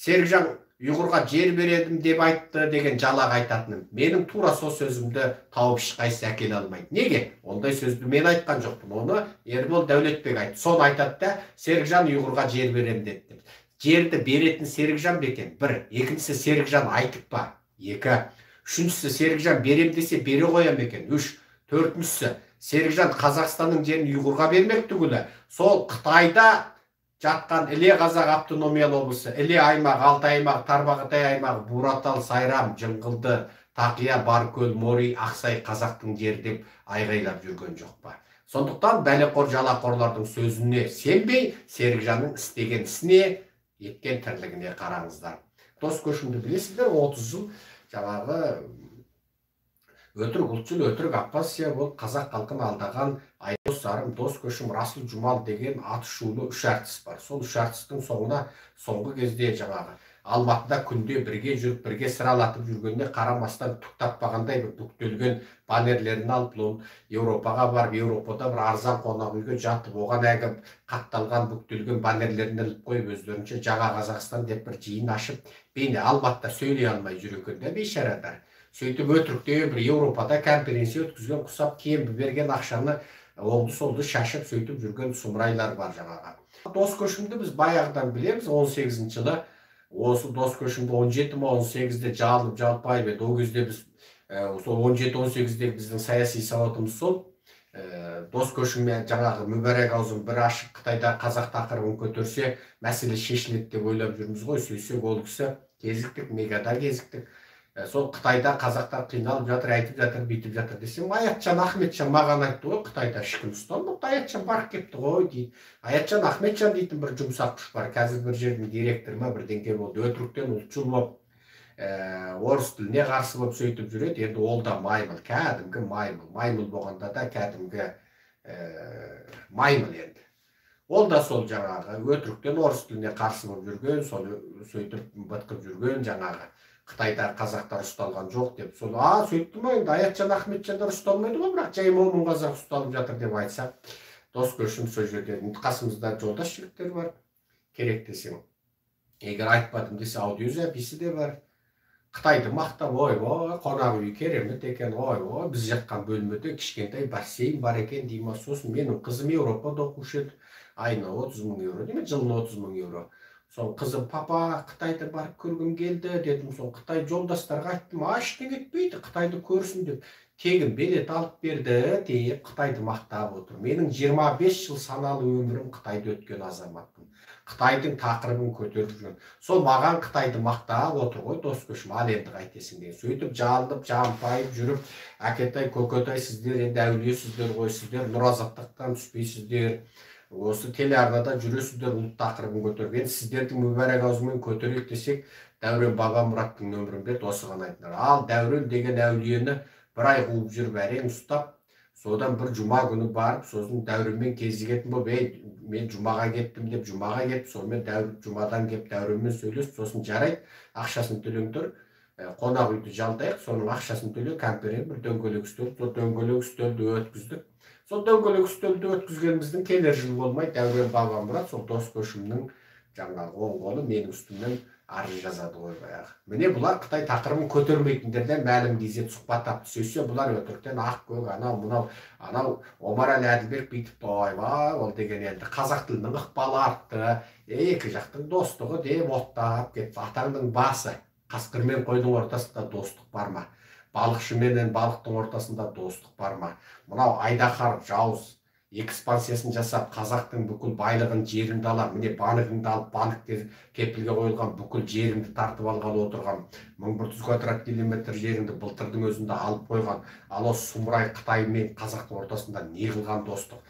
Серікжан ұйғырға жер бередім деп айтты деген жалақ айтатыным. Менің тура сол сөзімді тауып ешқайсысы әкеле алмайды. Неге? Ондай сөзді мен айтқан жоқпын. Оны Ербол Дәулетбек айтты. Соны айтады да, Серікжан ұйғырға жер берем деді деп. Жерді беретін Серікжан ба екен? Бір. Екіншісі, Серікжан айтып па? Екі. Үшіншісі, Серікжан берем десе бере қоям екен? Үш. Төртіншісі, Серікжан Қазақстанның жерін ұйғырға бермек түгілі, сол Қытайда жатқан Іле Қазақ автономиялы облысы, Іле аймағы, Алтай аймағы, Тарбағатай аймағы, Буратал, Сайрам, Жыңғылды, Тақия, Баркөл, Мори, Ақсай қазақтың жері деп айғайлап жүрген жоқ па? Сондықтан бәлеқор жалақорлардың сөзіне сенбей, Серікжанның істеген ісіне, еткен тірлігіне қараңыздар. Дос Көшімді білесіздер, 30 жыл жаңағы өтірік ұлтшыл, өтірік оппозиция болып қазақ халқын алдаған Айдос Сарым, Дос Көшім, Расул Жұмал деген аты шулы үш әртіс бар. Сол үш әртістің соңына соңғы кезде жаңағы Алматыда күнде бірге жүріп, бірге сыралатып жүргеніне қарамастан түк таппағандай бір бүктелген баннерлерін алып, Еуропаға барып, Еуропада бір арзан қонақ үйге жатып, оған әлгі қатталған бүктелген баннерлерін іліп қойып, өздерінше Жаңа Қазақстан деп бір жиын ашып, бейне Алматыда сөйлей алмай жүр екен да бейшарадар. Сөйтіп өтірікте бір Еуропада конференция өткізген құсап, кембі берген ақшаны оңды-солды шашып сөйтіп жүрген сұмырайлар бар жаңағы. Дос Көшімді біз баяғыдан білеміз, 18 жылы осы Дос Көшімді 17 ма 18-де жалып жалпайып еді. Ол кезде біз сол 17-18-дегі біздің саяси сауатымыз сол. Дос Көшіммен жаңағы мүбәрәк аузын бір ашып Қытайда қазақ тақырыбын көтерсе мәселе шешіледі деп ойлап жүрміз ғой. Сөйтсек ол кісі кезіктік, мегада кезіктік. Сол Қытайда қазақтар қиналып жатыр, айтып жатыр, бүйтіп жатыр десем, Аятжан Ахметжан маған айтты ғой, Қытайда ешкім ұсталмапты, Аятжан барып кетті ғой дейді. Аятжан Ахметжан дейтін бір жұмсақ күш бар, қазір бір жердің директоры ма бірдеңке болды, өтіріктен ұлтшыл болып, орыс тіліне қарсы болып сөйтіп жүреді. Енді ол да маймыл, кәдімгі маймыл, маймыл болғанда да кәдімгі маймыл енді. Ол да сол жаңағы өтіріктен орыс тіліне қарсы болып жүрген, соны сөйтіп бытқып жүрген жаңағы. Қытайда қазақтар ұсталған жоқ деп. Сол, сөйтті ма енді, Аятжан Ахметжандар ұсталмайды ғой, бірақ жай момын қазақ ұсталып жатыр деп айтсақ, Дос Көшім сол жерде қасымызда жолдас жігіттер бар, керек десең. Егер айтпадым десе, аудиозаписі де бар. Қытайды мақтап, ой-ой, қонақ үй керемет екен, ой-ой, біз жатқан бөлмеде кішкентай бассейн бар екен дей ма. Сосын менің қызым Еуропада оқушы еді, айына 30 мың еуро, демек жылына 30 мың еуро. Сол қызым, папа, Қытайды барып көргім келді дедім. Сол Қытай жолдастарға айттым, ештеңе етпейді, Қытайды көрсін деп. Тегін билет алып берді деп Қытайды мақтап отыр. Менің 25 жыл саналы өмірім Қытайда өткен азаматпын. Қытайдың тақырыбын көтеріп жүрген. Сол маған Қытайды мақтап отыр ғой Дос Көшім, ал енді қайтесің деген. Сөйтіп жалынып, жампайып жүріп, әкетай, көкетай, сіздер енді әулиесіздер ғой, сіздер нұр азаттықтан түспейсіздер. Осы телеарнада жүресіздер, ұлт тақырыбын көтеріп. Енді сіздердің мүбәрәк аузымен көтерейік десек, Дәурен Бабамұраттың нөмірін берді, осыған айтыңдар. Ал Дәурен деген әулиені бір ай қуып жүріп әрең ұстап, содан бір жұма күні барып, сосын Дәуренмен кезігетін болып, ей, мен жұмаға кеттім деп, жұмаға кетіп, сонымен жұмадан келіп Дәуренмен сөйлесіп, сосын жарайды, ақшасын төлеңдер, қонақ үйді жалдайық, соның ақшасын төле, конференция бір дөңгелек үстел, сол дөңгелек үстелді өткіздік. Сол дөңгелек үстелді өткізгеніміздің келер жыл болмай, Дәурен Бабамұрат сол Дос Көшімнің жаңағы оң қолы менің үстімнен арыз жазады ғой баяғы. Міне бұлар Қытай тақырыбын көтермейтіндерден мәлім кезет сұхбат тапты. Сөйтсе бұлар өтіріктен ақ көк, анау мынау, анау Омарәлі Әділбек бүйтіп ойбай, ол деген енді қазақ тілінің ықпалы артты, екі жақтың достығы деп оттап кетті. Атаңның басы, қасқыр мен қойдың ортасында достық бар ма? Балықшы менен балықтың ортасында достық бар ма? Мынау айдаһар жауыз экспансиясын жасап, қазақтың бүкіл байлығын, жеріңді алар, міне банкіңді алып, банкте кепілге қойылған бүкіл жеріңді тартып алғалы отырған, 1100 квадрат километр жеріңді былтырдың өзінде алып қойған, ал осы сұмырай Қытай мен қазақтың ортасында не қылған достық?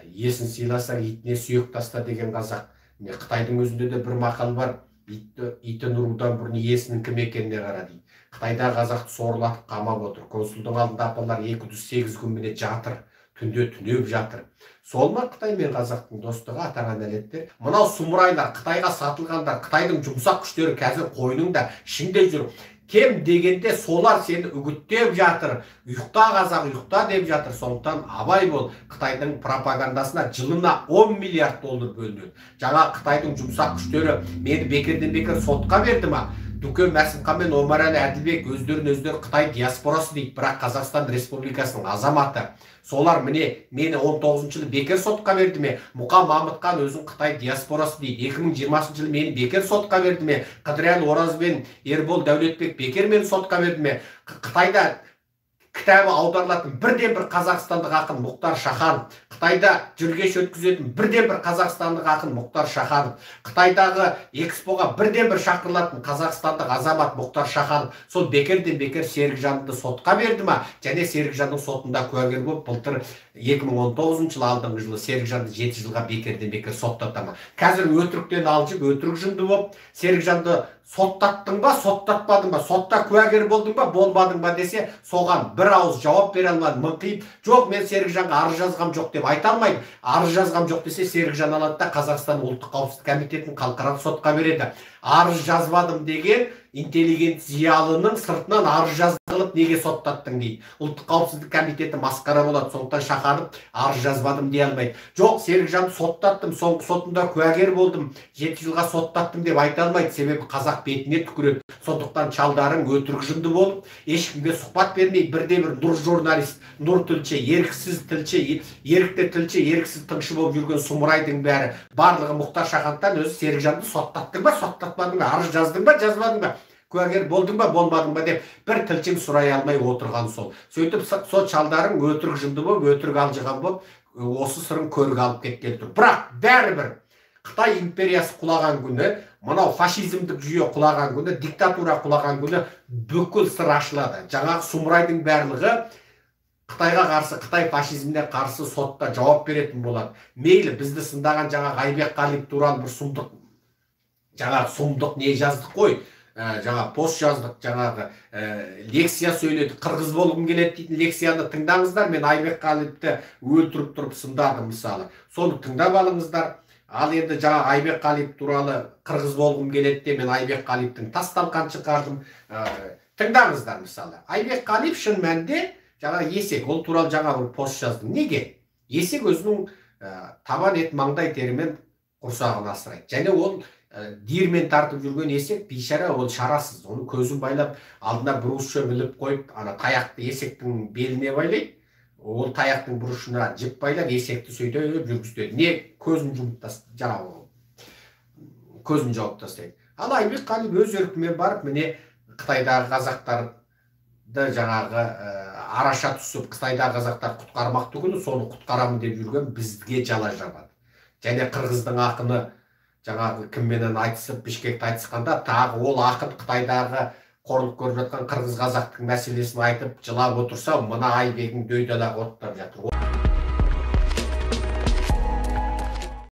Иесін сыйласаң, итіне сүйек таста деген қазақ. Міне Қытайдың өзінде де бір мақал бар, итін ұрудан бұрын иесінің кім екеніне қара дейді. Қытайда қазақты сорлатып қамап отыр. Консулдың алдында апалар 208 күн міне жатыр, түнде түнеп жатыр. Сол ма Қытай мен қазақтың достығы, атаңа нәлеттер? Мынау сұмырайлар, Қытайға сатылғандар, Қытайдың жұмсақ күштері қазір қойныңда, ішінде жүр. Кем дегенде солар сені үгіттеп жатыр. Ұйықта, қазақ, ұйықта деп жатыр. Сондықтан абай бол. Қытайдың пропагандасына жылына 10 миллиард доллар бөлінеді. Жаңа Қытайдың жұмсақ күштері мені бекерден бекер сотқа берді ма? Дүкен Мәсімхан мен Омарәлі Әділбек өздерін өздері Қытай диаспорасы дейді, бірақ Қазақстан Республикасының азаматы. Солар міне мені 19 жылы бекер сотқа берді ме? Мұқа Мамытхан өзін Қытай диаспорасы дейді. 2020 жылы мені бекер сотқа берді ме? Қыдырәлі Ораз бен Ербол Дәулетбек бекер мені сотқа берді ме? Қытайда кітабы аударылатын бірден бір қазақстандық ақын Мұхтар Шаханов, Қытайда жүргеш өткізетін бірден бір қазақстандық ақын Мұхтар Шаханов, Қытайдағы экспоға бірден бір шақырылатын қазақстандық азамат Мұхтар Шаханов, сол бекерден бекер Серікжанды сотқа берді ма? Және Серікжанның сотында куәгер болып, былтыр 2019 жылы, алдыңғы жылы Серікжанды 7 жылға бекерден бекер соттата ма? Қазір өтіріктен алжып, өтірік жынды болып, Серікжанды соттаттың ба, соттатпадың ба, сотта куәгер болдың ба, болмадың ба десе, соған бір ауыз жауап бере алмады, мыңқиып, жоқ, мен Серікжанға арыз жазғам жоқ деп айта алмайды. Арыз жазғам жоқ десе, Серікжан алады да Қазақстан ұлттық қауіпсіздік комитетін халықаралық сотқа береді. Арыз жазбадым деген интеллигент зиялының сыртынан арыз жазылып неге соттаттың дейді. Ұлттық қауіпсіздік комитеті масқара болады, сондықтан Шаханов арыз жазбадым дей алмайды. Жоқ, Серікжанды соттаттым, соңғы сотында куәгер болдым, 7 жылға соттаттым деп айта алмайды, себебі қазақ бетіне түкіреді. Сондықтан чалдарың өтірік жынды болып, ешкімге сұхбат бермей, бірде-бір нұр журналист, нұр тілші, еріксіз тілші, ерікті тілші, еріксіз тыңшы болып жүрген сұмырайдың бәрі, барлығы Мұхтар Шахановтан өзі Серікжанды соттаттың ба, соттатпадың ба, арыз жаздың ба, жазбадың ба, куәгер болдың ба, болмадың ба деп бір тілшің сұрай алмай отырған сол. Сөйтіп сол чалдарың өтірік жынды болып, өтірік алжыған болып, осы сырын көрге алып кеткен тұр. Бірақ бәрібір Қытай империясы құлаған күні, мынау фашизмдік жүйе құлаған күні, диктатура құлаған күні бүкіл сыр ашылады. Жаңағы сұмырайдың барлығы Қытайға қарсы, Қытай фашизміне қарсы сотта жауап беретін болады. Мейлі бізді сындаған жаңағы Айбек Қалиев туралы бір сұмдық, жаңағы сұмдық не жаздық қой, жаңа пост жаздық, жаңағы лекция сөйледік, қырғыз болғым келеді дейтін лекцияны тыңдаңыздар. Мен Айбек Қалиевті өлтіріп тұрып сындадым мысалы. Соны тыңдап алыңыздар. Ал енді жаңа Айбек Қалиев туралы қырғыз болғым келеді де мен Айбек Қалиевтің тас талқан шығардым. Тыңдаңыздар мысалы. Айбек Қалиев шын мәнінде жаңа есек, ол туралы жаңа бір пост жаздым. Неге? Есек өзінің табан ет маңдай терімен құрсағын асырайды. Және ол диірмен тартып жүрген есек бейшара, ол шарасыз. Оны көзін байлап, алдына бір уыс шөп іліп қойып, ана таяқты есектің беліне байлайды. Ол таяқтың бұрышына жіп байлап, есекті сөйтіп жүргізеді. Не көзін жұмып тастайды, көзін жауып тастайды. Ал Айбек Қалиев өз еркімен барып, міне Қытайдағы қазақтарды жаңағы араша түсіп, Қытайдағы қазақтар құтқармақ түгілі, соны құтқарамын деп жүрген бізге жала жабады. Және қырғыздың ақыны жаңағы кімменен айтысып, Бішкекте айтысқанда, тағы ол ақын Қытайдағы қорлық көріп жатқан қырғыз қазақтың мәселесін айтып жылап отырса, мына Айбегің дөйдалақ оттап жатыр.